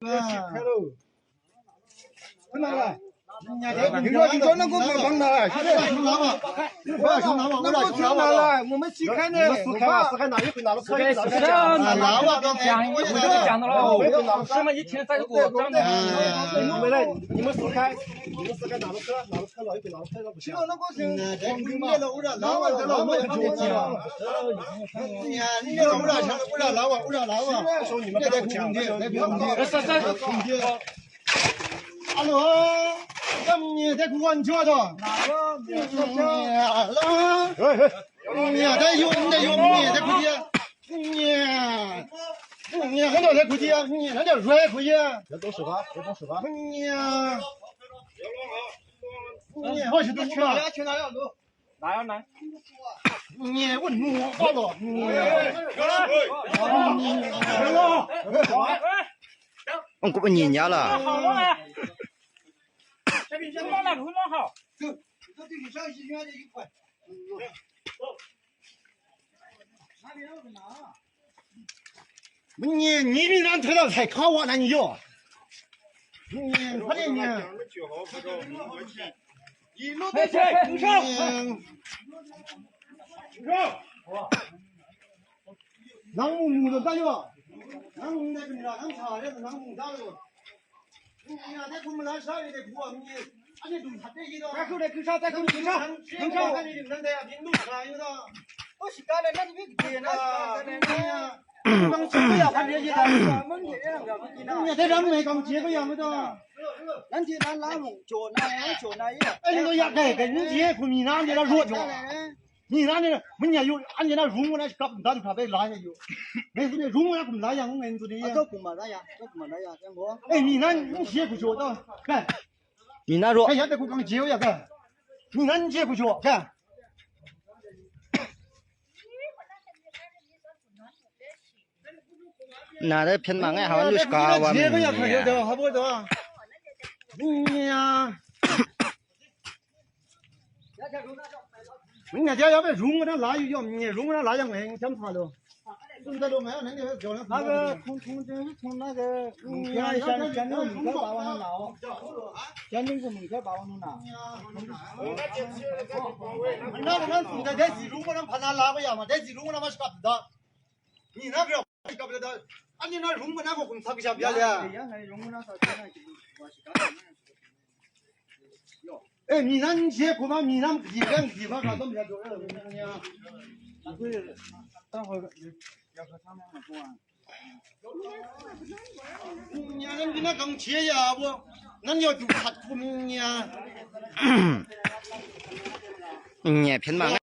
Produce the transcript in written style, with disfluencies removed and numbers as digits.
你说你说那个没拿，我们去看的，我们拿一回拿了，讲，我讲的了，什么一天在给我讲的。你们来，你们撕开，你们撕开拿了车，拿了车了，一回拿了车了不行。那个是拿完拿完了，你我拿完我拿完。说你们不讲，阿罗，你在古玩家的？哪个？你在用你在用你在估计，你你很多在估计，你那叫软估计。要多十块，要多十块。你你好些都去了。哪要来？你我我好了。你。我过年家了。好了这边先弄好。走，这对上西院的一块。你你比咱推到菜靠我那你要，你快点你。一路跟上，跟上，跟上。南木木的大哟，南木那个你那南茶的南木大哟。你呀，那我们来啥也得过你。再后来跟上，再后跟上，跟上。我是干的，那你别给那刚结个呀，还别去你在咱们刚结个呀，没得。咱这咱拉拢脚那脚那一。哎，你都压盖给你结可你那你那弱脚，你那你没年有，俺你那入我那搞不到就怕被拉下去。没事的，入我那不拉呀，我跟你说的。这不嘛那呀，这不嘛那呀，张哥。哎，你那你结不脚的，看。你那弱。哎，现在我刚结呀，看。你那你结不脚，看。那的偏忙哎，好像就是搞完。结个呀，看见好不得。你呀，你家要不如我那拉要，你如我那拉要哎，想他了。那个从从就是从那个天山山东门口把往上拿，山东门口把往上拿。那那那在记录我那怕他拉个呀嘛，在记录我那嘛是搞不到。你那个搞不到，啊你那如果那个红茶不想不要的。哎，你那你结果嘛，你那几个地方搞都没多少，你啊。等会要和他们两个说。你那你那刚切呀不？那你要就看出名呀。你偏忙。